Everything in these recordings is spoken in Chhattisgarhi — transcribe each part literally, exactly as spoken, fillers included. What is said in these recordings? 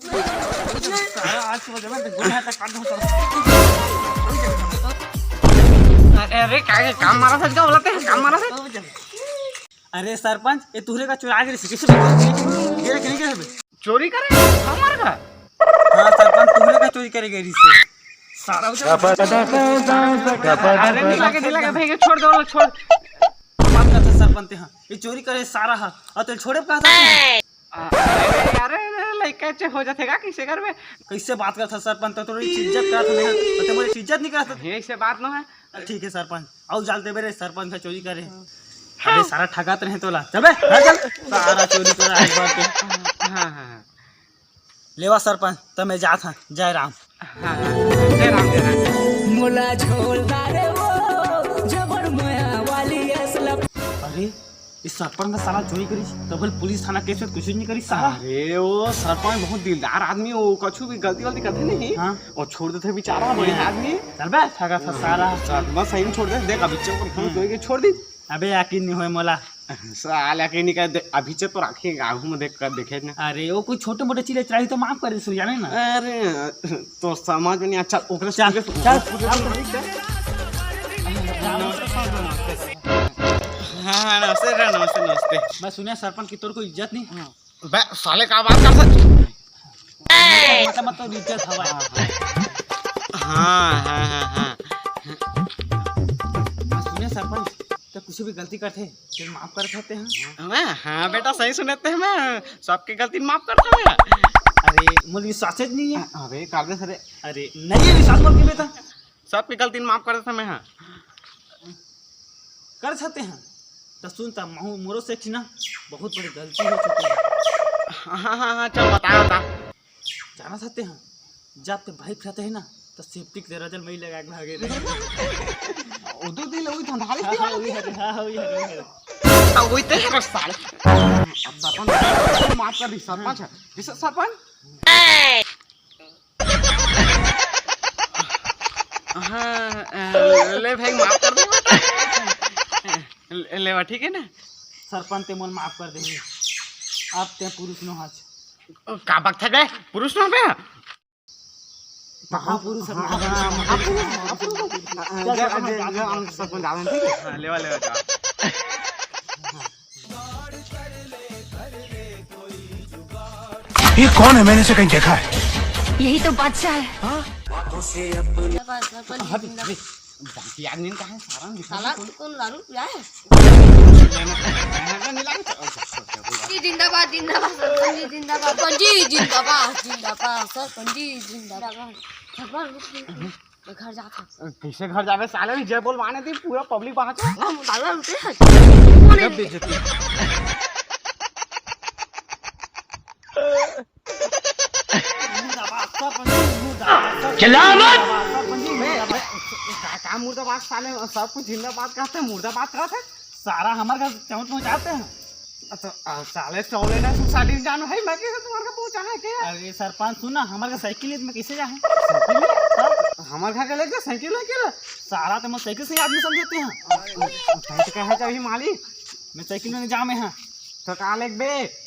सारा आज के बाद मैं गुना है तक काट दूं। अरे, अरे, का, का मारा था, का बोला था, का मारा था? अरे सरपंच, ये तुहरे का चुरा के रही, कैसे? चोरी करे हमार का? हाँ सरपंच, तुहरे का चोरी करे गई रही से। सारा उसे अरे नहीं लगे, नहीं लगे भाई, छोड़ दो, छोड़। बात करता सरपंच ते, हाँ, ये चोरी करे सारा हा, और तेल छोड़े कहा था? अरे, अरे, अरे, लइका चे हो जाथे का, किसे घर में? कैसे बात करता सरपंच, तो थोड़ी इज्जत करत हमें, तो तुम्हारी इज्जत नहीं करत। ये ऐसे बात ना है। ठीक है सरपंच, आओ जाल देबे रे, सरपंच का चोरी करे। अबे सारा ठगात रहे तोला, चबे, हाँ, चल। सारा चोरी करे आज बार के। हाँ, हाँ, हाँ। लेवा सरपंच, त मैं जात हूँ, जय राम। हाँ, हाँ, जय राम, जय राम। मोला झोलदारे वो, जबर मया वाली असला। अरे, इस सरपंच का साला चोरी करी, तब पुलिस थाना केस में कुछ नहीं करी साला। अरे, वो सरपंच बहुत दिलदार आदमी, वो कछु भी गलती वलती करते नहीं। हाँ। और छोड़ देते बेचारा, बढ़िया आदमी। चल बे, ठगा था साला। सरपंच सही में छोड़ दे, देख अभी चल, हम हम्म। कोई के छोड़ दी। अबे यकीन नहीं होए मोला। साला के नहीं कर दे, अभी से तो राखेंगे, आगू में देख कर देखे ना। अरे वो कोई छोटे मोटे चीज चलाई तो माफ कर दे, जाने ना। अरे तो समझ में नहीं, अच्छा ओकरे से चल, पूछे, चल, पूछे, चल। पूछे, पूछे। हाँ, हाँ, नमस्ते, नमस्ते, नमस्ते। मैं सुना सरपंच की तोर कोई इज्जत नहीं। हाँ। बे, साले का बात कर सक- मतलब, मतलब तो इज्जत हवा है। हाँ, हाँ, हाँ, हाँ। मैं सुने सरपंच, तो कुछ भी गलती करते, फिर माफ कर सकते हैं। हाँ, हाँ, बेटा, सही सुने ते मैं, सबके गलती माफ करता मैं। अरे, मुझे विश्वास ही नहीं है। अबे, कर दे सरे। अरे, नहीं है विश्वास बोल के बेटा। सबके गलती माफ कर देता मैं, हाँ। कर सकते हैं। तो सुन, त महू मोरो से एक ठिन ना बहुत बड़ी गलती हो चुकी है। हाँ, हाँ, हाँ, चल बता, बता। जाना सकते हैं, जब ते भाई रहते हैं ना, तो सेप्टिक दरवाजा में ही लगा के भागे रहे। वो दो दिन वही धंधा हाँ, हाँ, वही हरे, हाँ, हाँ, वही हरे, वही हरे। तो वही ते हरे साले। अब सरपंच माफ कर दी, सरपंच है। किस सरपंच? हाँ, अ, ले भाई, माफ कर दे बेटा। ले, लेवा, ठीक है ना? सरपंच ते मोल माफ कर दे। अब ते पुरुष नो हच। का बकथा बे? पुरुष नो बे? महापुरुष, हाँ, महापुरुष, हाँ, महापुरुष। महापुरुष। हाँ, हाँ, चल, जा, सरपंच, जा, जा, जा, जा, हम सरपंच आ रहे हैं, ठीक है? हाँ, लेवा, लेवा, जा। ये कौन है? मैंने इसे कहीं देखा है। यही तो बादशाह है। बाकी आदमी का है सारा, साला कौन दारू पिया है? जी जिंदाबाद, जिंदाबाद, सरपंच जी जिंदाबाद, सरपंच जी जिंदाबाद, जिंदाबाद, सरपंच जी जिंदाबाद। भगवान, मैं घर जात हूँ। कैसे घर जावे साले? जय बोल माने दी, पूरा पब्लिक बाहर से। हम दादा रुके हैं। कौन है? जब बेइज्जती। चिल्ला मत। का, का मुर्दाबाद साले, सब कुछ जिंदाबाद कहते हैं, मुर्दाबाद कहते हैं। सारा हमारे घर चौंट पहुंचाते हैं। तो, आ, साले चौले ना सुसाइटी में जानो है, मैं कैसे तुम्हारे को पहुंचाना है क्या? अरे सरपंच सुन ना, हमारे का साइकिल है, मैं कैसे जाए? साइकिल है? हाँ? हमारे घर के लेके साइकिल है क्या? सारा तो मैं साइकिल से ही आदमी समझते हैं। तो कहाँ चाहिए मालिक? मैं साइकिल में जामे हाँ। तो कहाँ लेके बे?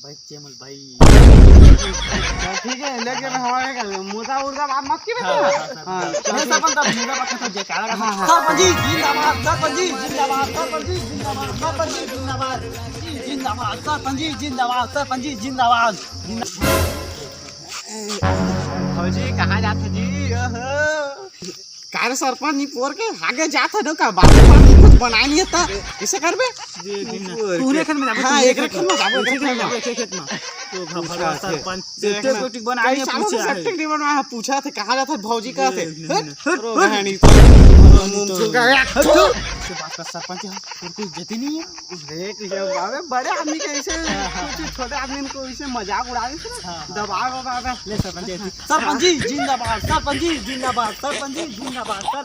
भाई चेमल भाई। चल ठीक है, लेके मैं हमारे घर मुर्दा उर्दा बात मत की बे। हाँ, हाँ, हाँ, हाँ, चल, चल, ठीक। सरपंच, तब मुर्दा बात खत्म, जयकारा का हाँ, हाँ। सरपंच जी जिंदाबाद, सरपंच जी जिंदाबाद, सरपंच जी जिंदाबाद, सरपंच जी जिंदाबाद, जिंदाबाद, सरपंच जी जिंदाबाद, सरपंच जी जिंदाबाद। भौजी, कहाँ जात है जी? ओहो। का रे सरपंच, नी पोर के आगे जात है ना का? बात, बात कुछ बनाए नहीं था, किसे करबे? जी, जी, ना। तू रे खेत में जाबे, हाँ, तू एक रे खेत में जाबे, एक रे खेत में जाबे, एक रे खेत में। तो भगवान सरपंच, देख ना। सेप्टिक वेप्टिक बनाए कई सालों से पूछा है। सेप्टिक नहीं बनवाया, पूछा थे, कहाँ जाता है भौजी, कहाँ थे? जी, जी, हट, जी। हट, हट। रो बहनी। मुंह फूका है। हट, हट। से बात कर सरपंच, हम और कोई इज्जत ही नहीं है। देख, ये बाबे, बड़े आदमी के ऐसे, कुछ छोटे आदमी को ऐसे मजाक उड़ा देते ना। हाँ, हाँ। दबाव, दबाव, दबाव। ले सरपंच जी। सरपंच जी जिंदाबाद, सरपंच जी जिंदाबाद, सरपंच जी जिंदाबाद, सर